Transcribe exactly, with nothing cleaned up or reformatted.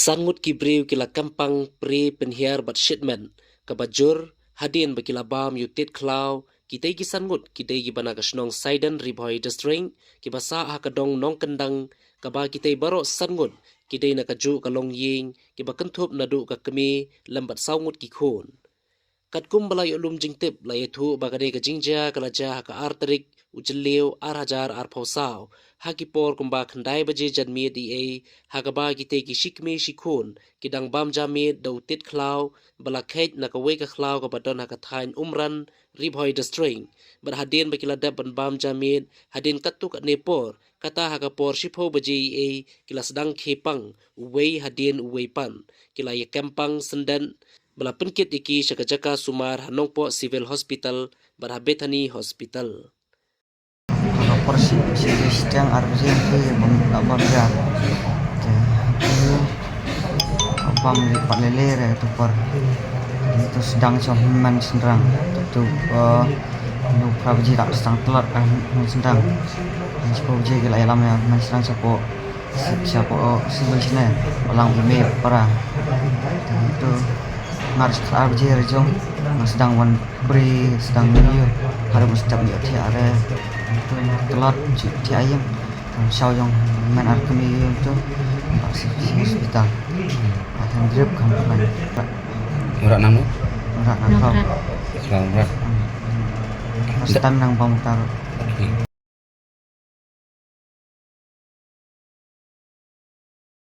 San ngut ki briew ki la kempang, pre, pynhiar bad shitmet, kaba jur hadien ba ki la bam ïa u tied khlaw. Kitei ki san ngut ki dei kiba na ka shnong Saidan, Ri Bhoi District, kiba sah ha ka dong Nongkyndang, kaba kitei baroh san ngut ki dei na kajuh ka longïing, kiba kynthup naduh ka kmie lem bad saw ngut ki khun. Katkum ba la ïoh lum jingtip, la ïathuh ba kane ka jingjia ka la jia ha ka ar tarik u Jylliew ar hajar arphew saw, ha ki por kumba khyndai baje janmiet eiei, ha kaba kitei ki shi kmie shi khun ki dang bam ja miet da u tied khlaw ba la kheit na kawei ka khlaw kaba don ha ka thaiñ Umran, Ri Bhoi District. Bad hadien ba ki la dep ban bam ja miet, hadien katto katne por, kata ha ka por shiphew baje eiei, ki la sdang khie pang uwei hadien uwei pat. Ki la ïa kempang syndon, ba la pynkit ïa ki sha ka jaka sumar ha Nongpoh Civil Hospital bad ha Bethany Hospital. Ha ka por shi, shi, shiteng ar baje ki bam, la bam ja. Te, bam li pat lele re tu por. Te sdang sha u hynmen shynrang. Te tu, eh, neu phra baje la sdang tlot ka hynmen shynrang. Shiphew baje ki la ïalam ïa u hynmen shynrang shapoh, shapoh, eh, civil shane, ba lang u mei para. Te tu, ngar shi khat ar baje re jong, nga sdang wan bri, sdang ïoh, haduh ba step ïoh thiah re. Te tlot jingthiah ïing. Tang shaw jong u hynmen ar kmie ïoh tu, ba shi, shi hospital. Ba kan drip kan plan. Mrad nang no? Mrad nang kau. Kau mrad. First time nang bam tar.